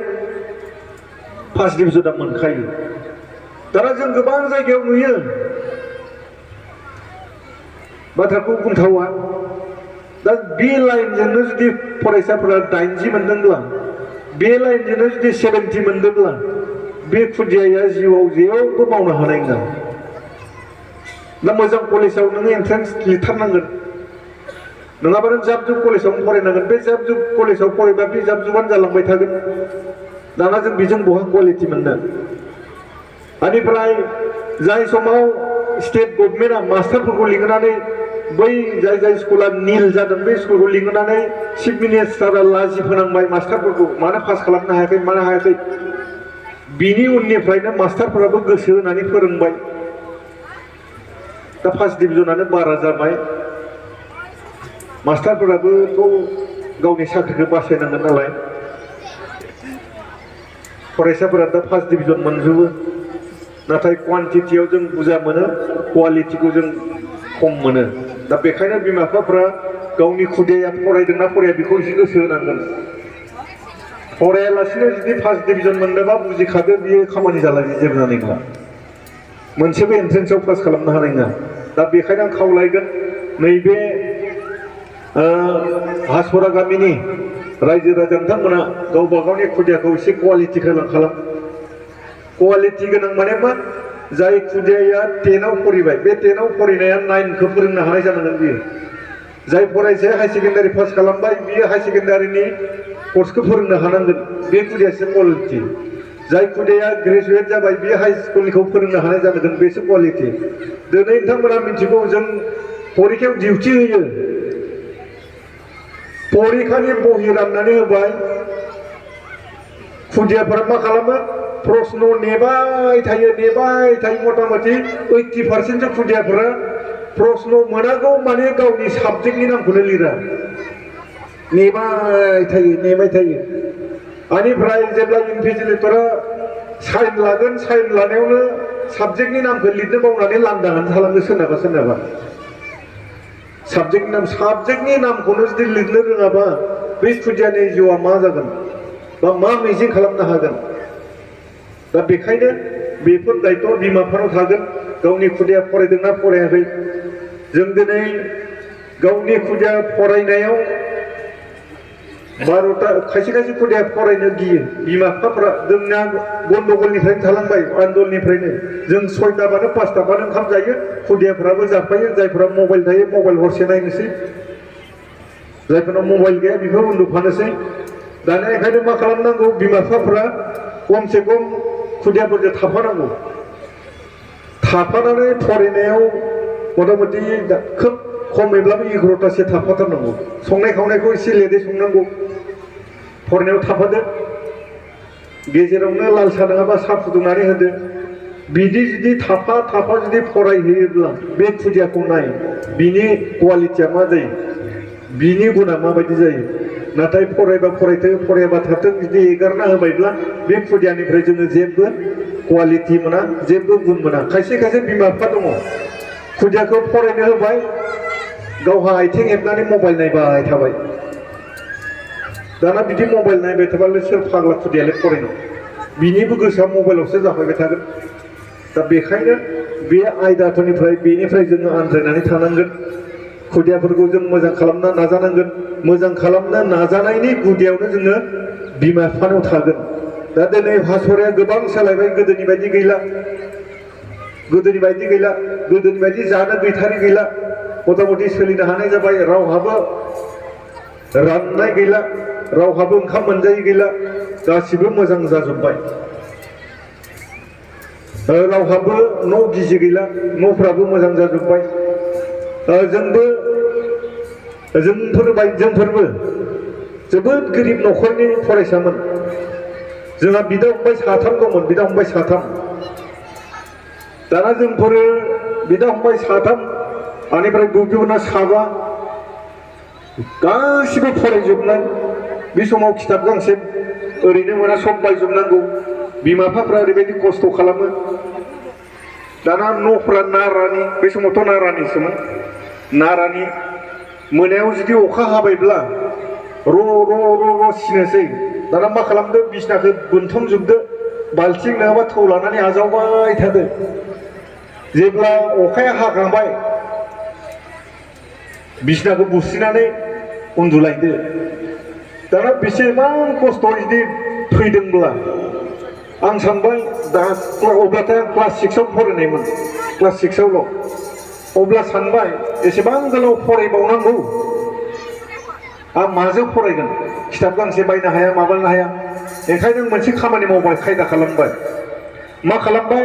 फार्स्ट डिभिजना मोनखायो दाना जों गोबां जायगायाव नुयो बाथ्राखौ बुंथावा दा बे लाइनजोंनो जुदि फरायसाफोरा 80 मोनदोंब्ला बे लाइनजोंनो जुदि 70 मोनदोंब्ला बे खुदियाया जिउआव जेरावबो मावनो हानाय नङा दा मोजां कलेजाव नोङो एन्ट्रेन्स लिरथारनांगोन नङाबा नों जाब जुब कलेजावनो फरायनांगोन बे जाब जुब कलेजाव फरायबा बे जाब जुबानो जालांबाय थागोन दाना जों बेजों बहा क्वालिटि मोननो बेनिफ्राय जाय समाव स्टेट गभर्नमेन्टआ मास्टारफोरखौ लिंनानै बै जाय स्कुला निल जादों बे स्कुलखौ लिंनानै चिफ मिनिस्टारा लाजि फोनांबाय मास्टारफोरखौ मानो पास खालामनो हायाखै मानो हायाखै बिनि उननिफ्रायनो मास्टारफोराबो गोसो होनानै फोरोंबाय दा फार्स्ट डिभिजनानो बारा जाबाय मास्टारफोराबोथ' गावनि साख्रिखौ बासायनांगोन नालाय फरायसाफोरा दा फार्स्ट डिभिजन मोनजोबो नाथाय क्वान्टिटियाव जों बुरजा मोनो क्वालिटिखौ जों खम मोनो दा बेखायनो बिमा बिफाफोरा गावनि खुदियाया फरायदोंना फराया बेखौ एसे गोसो होनांगोन फरायालासिनो जुदि फार्स्ट डिभिजन मोननोबा बुजिखादो बियो खामानि जाला जेबो जानाय नङा मोनसेबो एन्ट्रेन्सआव पास खालामनो हानाय नङा दा बेखायनो आं खावलायगोन नैबे हासपरा गामिनि रायजो राजा नोंथांमोना गावबा गावनि खुदियाखौ एसे क्वालिटि खालाम क्वालिटि गोनां माने मा जाय खुदियाया 10आव फरायबाय बे 10आव फरायनाया 9खौ फोरोंनो हानाय जानांगोन बियो जाय फरायसाया हाई सेकेन्डारि पास खालामबाय बियो हाई सेकेन्डारिनि कर्सखौ फोरोंनो हानांगोन बे खुदियासो क्वालिटि जाय खुदिया ग्रेजुवेट जाबाय बियो हाई स्कुलनिखौ फोरोंनो हानाय जानांगोन बेसो क्वालिटि दिनै नोंथांमोना मिथिगौ जों परिखायाव डिउटि होयो परिखानि बहि राननानै होबाय खुदियाफोरा मा खालामो प्रश्न नेबाय थायो मथा मथि 80% खुदियाफोरा प्रश्न मोनागौ माने गावनि साबजेक्टनि नामखौनो लिरा नेबाय थायो आनिफ्राय जेब्ला इनभिजिलेटरा साइन लागोन साइन लानायावनो साबजेक्टनि नामखौ लिरनो बावनानै लांदाङानो थालाङो सोरनाबा साबजेक्टनि नामखौनो जुदि लिरनो रोङाबा बे खुदियानि जिउआ मा जागोन बा मा मिजिं खालामनो हागोन दा बेखायनो बेफोर दायित्व बिमा-बिफानाव थागोन गावनि खुदिया फरायदोंना फरायाखै जों दिनै गावनि खुदिया फरायनायाव 12टा खायसे खुदिया फरायनो गियो बिमा-बिफाफोरा जोंना गन्दगलनिफ्रायनो थालांबाय आन्दलनिफ्रायनो जों 6टाबानो 5टाबानो ओंखाम जायो खुदियाफोराबो जाफायो जायफोरा मबाइल थायो मबाइल हरसे नायनोसै जायफोरनाव मबाइल गैया बेफोर उन्दुफानोसै दानिया ओंखायनो मा खालामनांगौ बिमा-बिफाफोरा खमसे खम खुदियाफोरजों थाफानानै फरायनायाव मथा मथि खोब खमैब्लाबो 11टासो थाफाथारनांगौ संनाय खावनायखौ एसे लेदै संनांगौ फरायनायाव थाफादो गेजेरावनो लाल साहा नङाबा साहा फुदुंनानै होदो बिदि जुदि थाफा जुदि फरायहैयोब्ला बे खुदियाखौ नाय बिनि क्वालिटिया मा जायो बिनि गुना माबायदि जायो नाथाय फरायबा फरायथों फरायाबा थाथों जुदि एगारना होबायब्ला बे खुदियानिफ्राय जोङो जेबो क्वालिटि मोना जेबो गुन मोना खायसे बिमा-बिफा दङ खुदियाखौ फरायनो होबाय गावहा आथिं हेबनानै मबाइल नायबाय थाबाय दाना बिदि मबाइल नायबाय थाबालाय सोर फाग्ला खुदियालाय फरायनो बिनिबो गोसोआ मबाइलावसो जाफैबाय थागोन दा बेखायनो बे आयदाफोरनिफ्राय बेनिफ्राय जोङो आनज्रायनानै थानांगोन खुदियाफोरखौ जों मोजां खालामनो नाजानांगोन मोजां खालामनो नाजानायनि गुदियावनो जोङो बिमा-बिफानाव थागोन दा दिनै भासराया गोबां सोलायबाय गोदोनि बायदि गैला गोदोनि बायदि जानो गैथारि गैला मथा मथि सोलिनो हानाय जाबाय रावहाबो राननाय गैला रावहाबो ओंखाम मोनजायै गैला गासिबो मोजां जाजोब्बाय रावहाबो न' गिजि गैला न'फ्राबो मोजां जाजोब्बाय जोंफोरबो जोबोद गोरिब न'खरनि फरायसामोन जोंहा बिदा-फंबाय 3 दंमोन बिदा-फंबाय 3 दाना जोंफोरो बिदा-फंबाय 3 आनिफ्राय गुबुना 7 गासिबो फरायजोबनाय बे समाव खिताब गांसे ओरैनो मोना सब बायजोबनांगौ बिमा-बिफाफ्रा ओरैबायदि खस्थ' खालामो दाना न'फ्रा नारानि बे समावथ' नारानि मोनायाव जुदि अखा हाबायब्ला र' सिनोसै दाना मा खालामदो बिसनाखौ बोनथुमजोबदो बाल्थिं नङाबा थौ लानानै आजावबाय थादो जेब्ला अखाया हाखांबाय बिसनाखौ बुस्रिनानै उन्दुलायदो दाना बेसेबां खस्थ' जुदि फैदोंब्ला आं सानबाय दा अब्लाथाय आं क्लास 6आव फरायनायमोन क्लास 6आवल' अब्ला सानबाय एसेबां गोलाव फरायबावनांगौ आं माजों फरायगोन खिताब गांसे बायनो हाया माबानो हाया ओंखायनो मोनसे खामानि मावबाय खायदा खालामबाय मा खालामबाय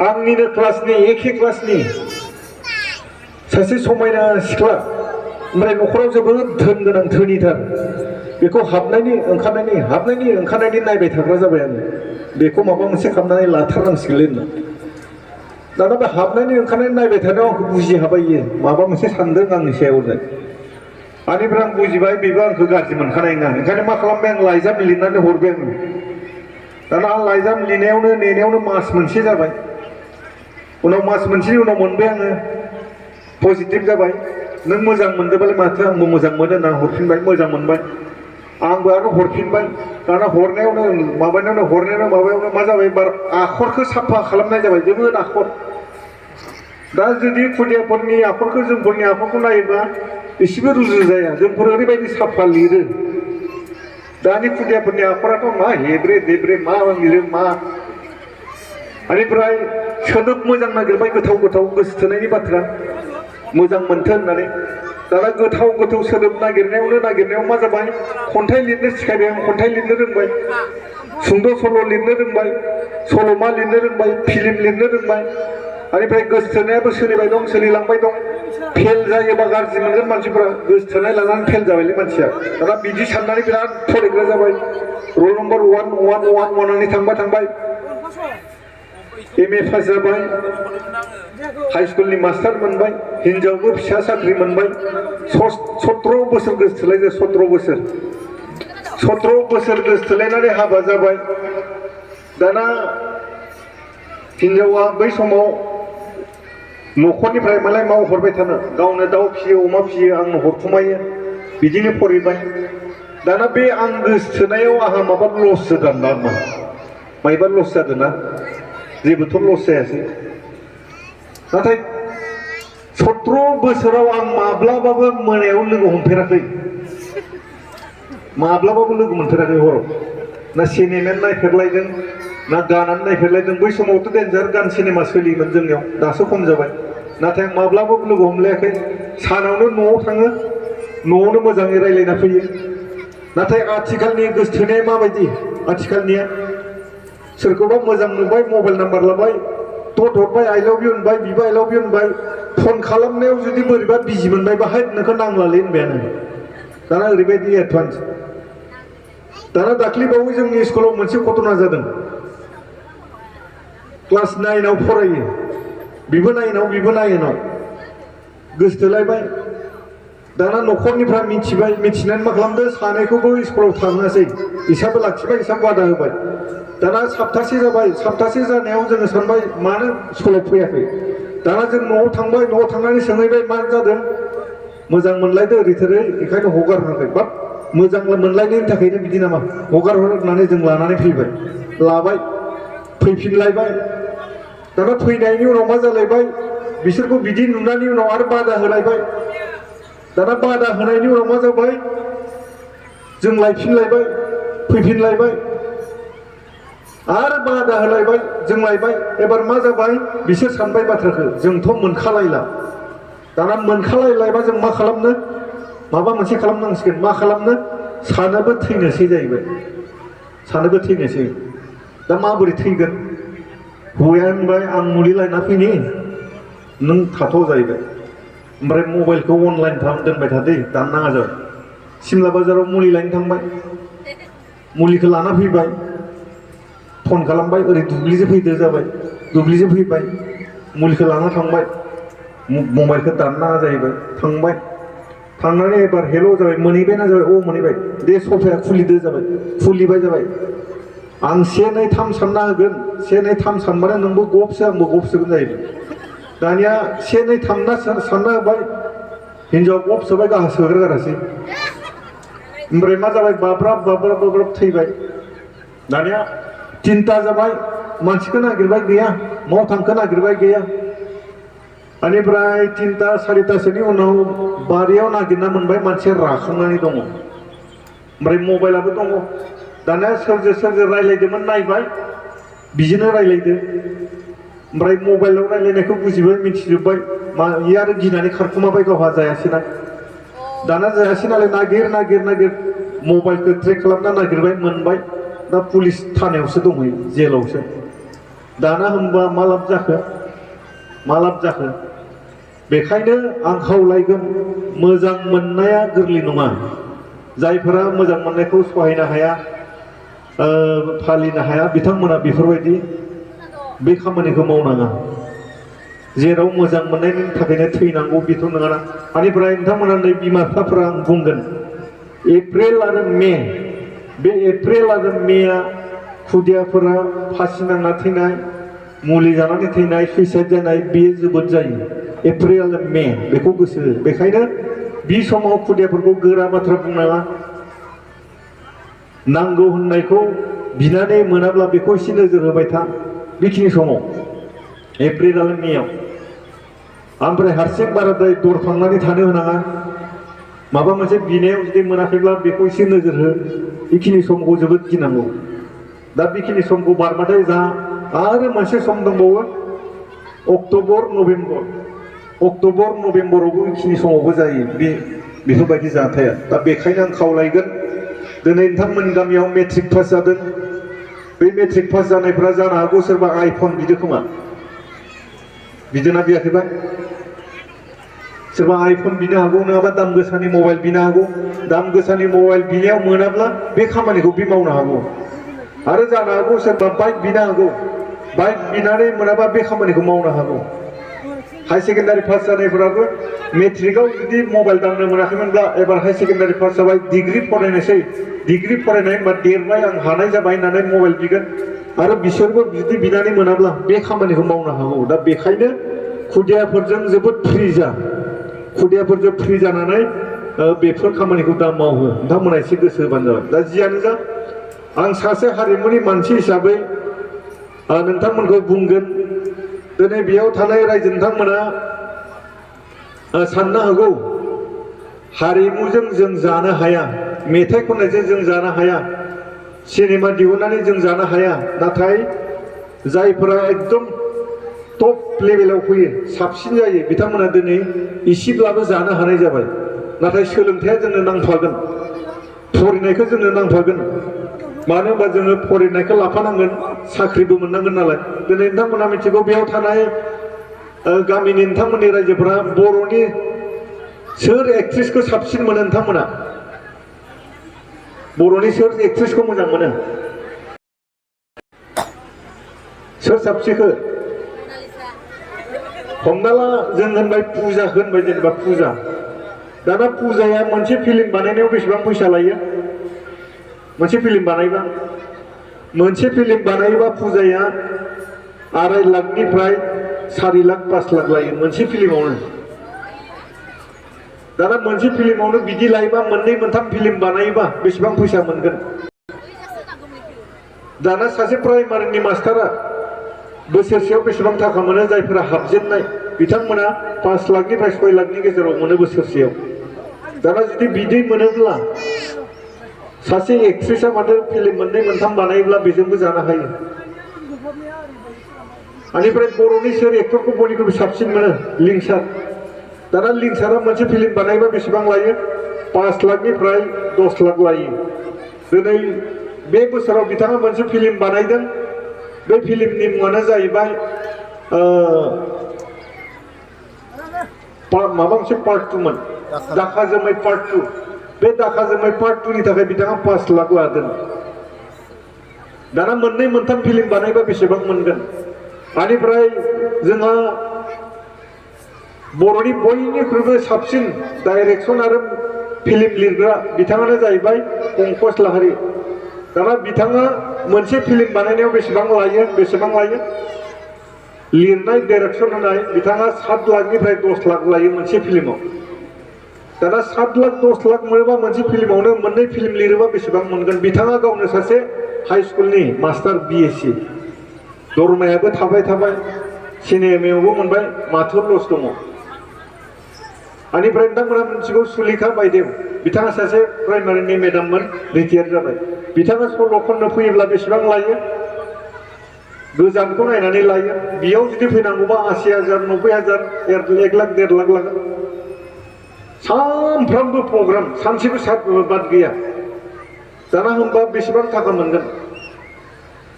आंनिनो क्लासनि एखे क्लासनि सासे समायना सिख्ला ओमफ्राय न'खराव जोबोद धोन गोनां धोनिथार बेखौ हाबनायनि ओंखारनायनि नायबाय थाग्रा जाबाय आङो बेखौ माबा मोनसे खालामनानै लाथारनांसिगोनलै होनना दाना बे हाबनायनि ओंखारनायनि नायबाय थानायाव आंखौ बुजिहाबाय इयो माबा मोनसे सानदों आंनि सायावनो आनिफ्राय आं बुजिबाय बेबो आंखौ गाज्रि मोनखानाय नङा ओंखायनो मा खालामबाय आं लाइजाम लिरनानै हरबाय आङो दाना आं लाइजाम लिरनायावनो नेनायावनो मास मोनसे जाबाय उनाव मास मोनसेनि उनाव मोनबाय आङो पजिटिभ जाबाय नों मोजां मोनदोंबालाय माथो आंबो मोजां मोनो होनना हरफिनबाय मोजां मोनबाय आंबो आरो हरफिनबाय दाना हरनायावनो मा जाबाय बार आखरखौ साफा खालामनाय जाबाय जोबोद आखर दा जुदि खुदियाफोरनि आखरखौ जोंफोरनि आखरखौ नायोबा एसेबो रुजु जाया जोंफोर ओरैबायदि साफा लिरो दानि खुदियाफोरनि आखराथ' मा हेब्रे देब्रे मा लिरो मा आनिफ्राय सोदोब मोजां नागिरबाय गोथाव गोसो थोनायनि बाथ्रा मोजां मोनथों होननानै दाना गोथाव सोदोब नागिरनायाव मा जाबाय खन्थाइ लिरनो सिखायबाय आं खन्थाइ लिरनो रोंबाय सुंद' सल' लिरनो रोंबाय सल'मा लिरनो रोंबाय फिल्म लिरनो रोंबाय बेनिफ्राय गोसोथोनायाबो सोलिबाय दं सोलिलांबाय दं फेल जायोबा गाज्रि मोनगोन मानसिफोरा गोसोथोनाय लानानै फेल जाबायलै मानसिया दाना बिदि साननानै बिराद फरायग्रा जाबाय रल नम्बर 1 होननानै थांबाय एमए पास जाबाय हाई स्कुलनि मास्टार मोनबाय हिनजावबो फिसा साख्रि मोनबाय 17 बोसोर गोसोथोलायदो 17 बोसोर गोसोथोलायनानै हाबा जाबाय दाना हिनजावा बै समाव न'खरनिफ्राय मालाय मावहरबाय थानो गावनो दाउ फियो अमा फियो आंनो हरखुमायो बिदिनो फरायबाय दाना बे आं गोसोथोनायाव आंहा माबा लस जादों नामा मायबा लस जादों ना जेबोथ' लस जायासै नाथाय 17 बोसोराव आं माब्लाबाबो मोनायाव लोगो हमफेराखै माब्लाबाबो लोगो मोनफेराखै हराव ना सिनेमायानो नायफेरलायदों ना गानानो नायफेरलायदों बै समावथ' डेन्जार गान सिनेमा सोलियोमोन जोंनियाव दासो खम जाबाय नाथाय आं माब्लाबाबो लोगो हमलायाखै सानावनो न'आव थाङो न'आवनो मोजाङै रायज्लायना फैयो नाथाय आथिखालनि गोसोथोनाया माबायदि आथिखालनिया सोरखौबा मोजां नुबाय मबाइल नाम्बार लाबाय थट हरबाय आइ लाभ इउ होनबाय बिबा आइ लाभ इउ होनबाय फन खालामनायाव जुदि बोरैबा बिजि मोनबाय बाहाय नोंखौ नांलालै होनबायानो दाना ओरैबायदि एडभान्स दाना दाख्लैबावै जोंनि स्कुलाव मोनसे घटना जादों क्लास 9 आव फरायो बिबो 9 आव बिबो 9 आव गोसोथोलायबाय दाना न'खरनिफ्रा मिथिबाय मिथिनानै मा खालामदों सानैखौबो स्कुलाव थांनासै इसाबो लाखिबाय इसाबो बादा होबाय दाना सप्तासे जाबाय सप्तासे जानायाव जोङो सानबाय मानो स्कुलाव फैयाखै दाना जों न'आव थांबाय न'आव थांनानै सोंहैबाय मा जादों मोजां मोनलायदो ओरै थोरै बेखायनो हगार हराखै बाब मोजां मोनलायनायनि थाखायनो बिदि नामा हगार हर होननानै जों लानानै फैबाय लाबाय फैफिनलायबाय दाना फैनायनि उनाव मा जालायबाय बिसोरखौ बिदि नुनायनि उनाव आरो बादा होलायबाय दाना बादा होनायनि उनाव मा जाबाय जों लायफिनलायबाय फैफिनलायबाय आरो बादा होलायबाय जों लायबाय एबार मा जाबाय बिसोर सानबाय बाथ्राखौ जोंथ' मोनखालायला दाना मोनखालायलायबा जों मा खालामनो माबा मोनसे खालामनांसिगोन मा खालामनो सानैबो थैनोसै जाहैबाय सानैबो थैनोसै दा माबोरै थैगोन हौवाया होनबाय आं मुलि लायना फैनि नों थाथ' जाहैबाय ओमफ्राय मबाइलखौ अनलाइन खालाम दोनबाय थादे दाननाङा जाबाय सिमला बाजाराव मुलि लायनो थांबाय मुलिखौ लाना फैबाय फन खालामबाय ओरै दुब्लिजों फैदो जाबाय दुब्लिजों फैबाय मुलिखौ लाना थांबाय मबाइलखौ दाननाङा जाहैबाय थांबाय थांनानै एबार हेल' जाबाय मोनहैबायना जाबाय मोनहैबाय दे सफाया खुलिदो जाबाय खुलिबाय जाबाय आं 1 2 3 सानना होगोन 1 2 3 सानबानो नोंबो गबसो आंबो गबसोगोन जाहैबाय दानिया 1 2 3 सानना होबाय हिनजाव गब सोबाय गाहा सोग्रागारासै ओमफ्राय मा जाबाय बाब्राब थैबाय दानिया 3टा जाबाय मानसिखौ नागिरबाय गैया माव थांखो नागिरबाय गैया बेनिफ्राय 3टा 4टासोनि उनाव बारियाव नागिरना मोनबाय मानसिया राखांनानै दङ ओमफ्राय मबाइलाबो दङ दानिया सोरजों रायज्लायदोंमोन नायबाय बिजोंनो रायज्लायदो ओमफ्राय मबाइलाव रायज्लायनायखौ बुजिबाय मिथिजोब्बाय मा इयो आरो गिनानै खारखुमाबाय गावहा जायासैना दाना जायासै नालाय नागिर मबाइलखौ ट्रेक खालामना नागिरबाय मोनबाय दा पुलिस थानायावसो दंहैयो जेलावसो दाना होनबा मा लाब जाखो बेखायनो आं खावलायगोन मोजां मोननाया गोरलै नङा जायफोरा मोजां मोननायखौ सहायनो हाया फालिनो हाया बिथांमोना बेफोरबायदि बे खामानिखौ मावनाङा जेराव मोजां मोननायनि थाखायनो थैनांगौ बेथ' नङाना बेनिफ्राय नोंथांमोना नै बिमा बिफाफोरा आं बुंगोन एप्रिल आरो मे बे एप्रिल आरो मेआ खुदियाफोरा फासि नांना थैनाय मुलि जानानै थैनाय सुइसाइड जानाय बेयो जोबोद जायो एप्रिल आरो मे बेखौ गोसो हो बेखायनो बे समाव खुदियाफोरखौ गोरा बाथ्रा बुंनाङा नांगौ होननायखौ बिनानै मोनाब्ला बेखौ एसे नोजोर होबाय था बेखिनि समाव एप्रिल आरो मेआव ओमफ्राय हारसिं बाराद्राय दरफांनानै थानो होनाङा माबा मोनसे बिनायाव जुदि मोनाखैब्ला बेखौ एसे नोजोर हो बेखिनि समखौ जोबोद गिनांगौ दा बेखिनि समखौ बारबाथाय जा आरो मोनसे सम दंबावो अक्ट'बर नभेम्बरावबो बेखिनि समावबो जायो बेफोरबायदि जाथाया दा बेखायनो आं खावलायगोन दिनै नोंथांमोन गामियाव मेट्रिक पास जादों बे मेट्रिक पास जानायफ्रा जानो हागौ सोरबा आइफन बिदो खोमा बिदिना बियाखैबा सोरबा आइफन बिनो हागौ नङाबा दाम गोसानि मबाइल बिनो हागौ दाम गोसानि मबाइल बिनायाव मोनाब्ला बे खामानिखौ बि मावनो हागौ आरो जानो हागौ सोरबा बाइक बिनो हागौ बाइक बिनानै मोनाबा बे खामानिखौ मावनो हागौ हाई सेकेन्डारि पास जानायफोराबो मेट्रिकआव जुदि मबाइल दांनो मोनाखैमोनब्ला एबार हाई सेकेन्डारि पास जाबाय डिग्री फरायनोसै डिग्री फरायनाय होनबा देरबाय आं हानाय जाबाय होननानै मबाइल बिगोन आरो बिसोरबो जुदि बिनानै मोनाब्ला बे खामानिखौ मावनो हागौ दा बेखायनो खुदियाफोरजों जोबोद फ्रि जा खुदियाफोरजों फ्रि जानानै बेफोर खामानिखौ दा मावो नोंथांमोना एसे गोसो होबानो जाबाय दा जियानो जा आं सासे हारिमुनि मानसि हिसाबै नोंथांमोनखौ बुंगोन दिनै बेयाव थानाय रायजो नोंथांमोना साननो हागौ हारिमुजों जों जानो हाया मेथाइ खननायजों जों जानो हाया सिनेमा दिहुननानै जों जानो हाया नाथाय जायफोरा एकदम टप लेभेलाव फैयो साबसिन जायो बिथांमोना दिनै इसेब्लाबो जानो हानाय जाबाय नाथाय सोलोंथाइया जोंनो नांफागोन फरायनायखौ जोंनो नांफागोन मानो होनबा जोङो फरायनायखौ लाफानांगोन साख्रिबो मोननांगोन नालाय दिनै नोंथांमोना मिथिगौ बेयाव थानाय गामिनि नोंथांमोननि रायजोफोरा बर'नि सोर एक्ट्रिसखौ साबसिन मोनो नोंथांमोना बर'नि सोर एक्ट्रिसखौ मोजां मोनो सोर साबसिनखौ हमना ला जों होनबाय फुजाखौ होनबाय जेनेबा फुजा दाना फुजाया मोनसे फिल्म बानायनायाव बेसेबां फैसा लायो मोनसे फिल्म बानायोबा फुजाया 2.5 लाखनिफ्राय 4 लाख 5 लाख लायो मोनसे फिल्मावनो दाना मोनसे फिल्मावनो बिदि लायोबा मोननै मोनथाम फिल्म बानायोबा बेसेबां फैसा मोनगोन दाना सासे प्राइमारिनि मास्टारा बोसोरसेयाव बेसेबां थाखा मोनो जायफोरा हाबजेननाय बिथांमोना 5 लाखनिफ्राय 6 लाखनि गेजेराव मोनो बोसोरसेयाव दाना जुदि बिदि मोनोब्ला सासे एक्ट्रिसआ माथो फिल्म मोननै मोनथाम बानायोब्ला बेजोंबो जानो हायो बेनिफ्राय बर'नि सोर एक्टरखौ बयनिख्रुइबो साबसिन मोनो लिंसार दाना लिंसारा मोनसे फिल्म बानायबा बेसेबां लायो 5 लाखनिफ्राय 10 लाख लायो दिनै बे बोसोराव बिथाङा मोनसे फिल्म बानायदों बे फिल्मनि मुङानो जाहैबाय माबा मोनसे पार्ट 2 मोन दाखा जोमै पार्ट 2 बे दाखा जोमै पार्ट 2 नि थाखाय बिथाङा 5 लाख लादों दाना मोननै मोनथाम फिल्म बानायबा बेसेबां मोनगोन बेनिफ्राय जोंहा बर'नि बयनिख्रुइबो साबसिन डाइरेक्सन आरो फिल्म लिरग्रा बिथाङानो जाहैबाय पंकज लाहारी दाना बिथाङा मोनसे फिल्म बानायनायाव बेसेबां लायो लिरनाय डाइरेक्सन होनाय बिथाङा 7 लाखनिफ्राय 10 लाख लायो मोनसे फिल्माव दाना 7 लाख 10 लाख मोनोबा मोनसे फिल्मावनो मोननै फिल्म लिरोबा बेसेबां मोनगोन बिथाङा गावनो सासे हाई स्कुलनि मास्टार BSc दरमायाबो थाबाय सिनेमायावबो मोनबाय माथो लस दङ बेनिफ्राय नोंथांमोना मिथिगौ सुलेखा बायदेव बिथाङा सासे प्राइमारिनि मेडाममोन रिटायार जाबाय बिथाङा सल' खननो फैयोब्ला बेसेबां लायो गोजानखौ नायनानै लायो बेयाव जुदि फैनांगौबा 80,000 90,000 1 लाख 1.5 लाख लागोन सानफ्रामबो प्रग्राम सानसेबो बाद गैया दाना होनबा बेसेबां थाखा मोनगोन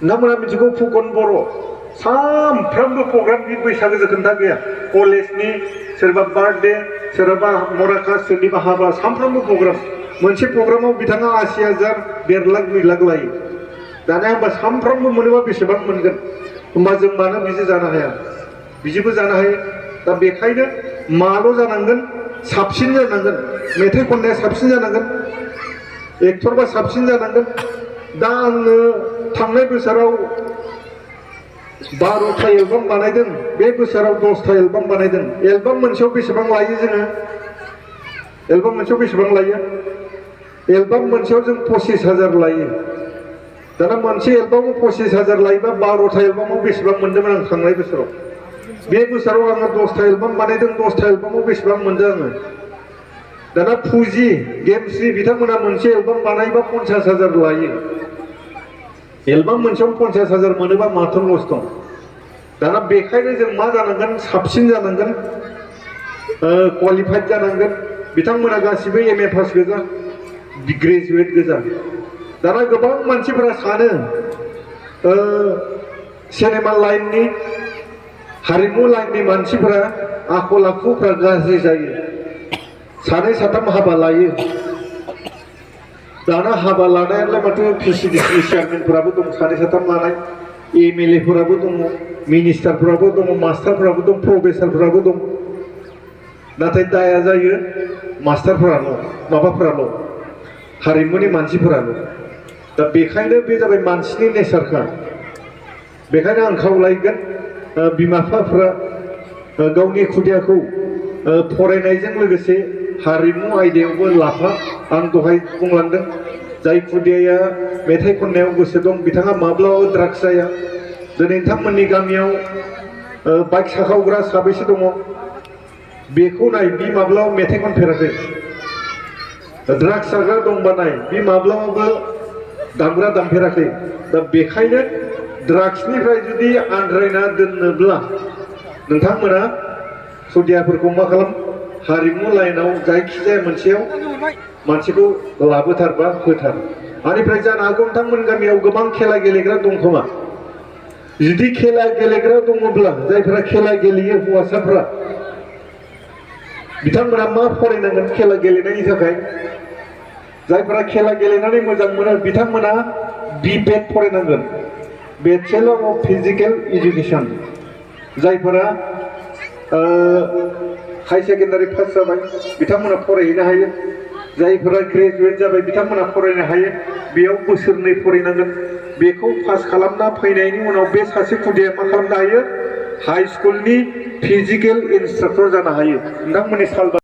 नोंथांमोना मिथिगौ फुकन बर' सानफ्रामबो प्रग्राम बैसागो खोन्था गैया कलेजनि सोरबा बार्थडे सोरबा मराकास सोरनिबा हाबा सानफ्रामबो प्रग्राम मोनसे प्रग्रामाव बिथाङा 80,000 1.5 लाख 2 लाख लायो दाना होनबा सानफ्रामबो मोनोबा बेसेबां मोनगोन होनबा जों मानो बिदि जानो हाया बिदिबो जानो हायो दा बेखायनो माल' जानांगोन साबसिन जानांगोन मेथाइ खननाया साबसिन जानांगोन एक्टरबा साबसिन जानांगोन दा आङो थांनाय बोसोराव 12था एलबाम बानायदों बे बोसोराव 10था एलबाम बानायदों एलबाम मोनसेयाव बेसेबां लायो जोङो एलबाम मोनसेयाव बेसेबां लायो एलबाम मोनसेयाव जों 25,000 लायो दाना मोनसे एलबामाव 25,000 लायोबा 12था एलबामाव बेसेबां मोनदोंमोन आं थांनाय बोसोराव बे बोसोराव आङो 10था एलबाम बानायदों 10था एलबामाव बेसेबां मोनदों आङो दाना फुजि गेमस्रि बिथांमोना मोनसे एलबाम बानायबा 50,000 लायो एलबाम मोनसेयाव 50,000 मोनोबा माथो लस दं दाना बेखायनो जों मा जानांगोन साबसिन जानांगोन क्वालिफाइड जानांगोन बिथांमोना गासिबो MA पास गोजा ग्रेजुवेट गोजा दाना गोबां मानसिफोरा सानो सिनेमा लाइननि हारिमु लाइननि मानसिफोरा आखल आखुफ्रा गाज्रि जायो सानै साथाम हाबा लायो दाना हाबा लानायालाय माथो पिसिडिसि चेयारमेनफोराबो दं सानै साथाम लानाय एमएलए फोराबो दङ मिनिस्टारफोराबो दङ मास्टारफोराबो दं प्रफेसारफोराबो दं नाथाय दाया जायो मास्टारफोराल' माबाफोराल' हारिमुनि मानसिफोराल' दा बेखायनो बे जाबाय मानसिनि नेचारखा बेखायनो आं खावलायगोन बिमा बिफाफ्रा गावनि खुदियाखौ फरायनायजों लोगोसे हारिमु आयदायावबो लाफा आं दहाय बुंलांदों जाय खुदियाया मेथाइ खननायाव गोसो दं बिथाङा माब्लाबाबो ड्राग्स जाया दिनै नोंथांमोननि गामियाव बाइक साखावग्रा साबैसे दङ बेखौ नाय बि माब्लाबाबो मेथाइ खनफेराखै ड्राग्स जाग्रा दंबा नाय बि माब्लाबाबो दामग्रा दामफेराखै दा बेखायनो ड्राग्सनिफ्राय जुदि आनज्रायना दोननोब्ला नोंथांमोना खुदियाफोरखौ मा खालाम हारिमु लाइनाव जायखिजाया मोनसेयाव मानसिखौ लाबोथारबा होथार आनिफ्राय जानो हागौ नोंथांमोन गामियाव गोबां खेला गेलेग्रा दं खोमा जुदि खेला गेलेग्रा दङब्ला जायफोरा खेला गेलेयो हौवासाफ्रा बिथांमोना मा फरायनांगोन खेला गेलेनायनि थाखाय जायफोरा खेला गेलेनानै मोजां मोनो बिथांमोना BPED फरायनांगोन बेचेलर अफ फिजिकेल एजुकेशन जायफोरा हाई सेकेन्डारि पास जाबाय बिथांमोना फरायहैनो हायो जायफोरा ग्रेजुवेट जाबाय बिथांमोना फरायनो हायो बेयाव बोसोरनै फरायनांगोन बेखौ पास खालामना फैनायनि उनाव बे सासे खुदिया मा खालामनो हायो हाई स्कुलनि फिजिकेल इन्सट्राक्टर जानो हायो नोंथांमोननि साल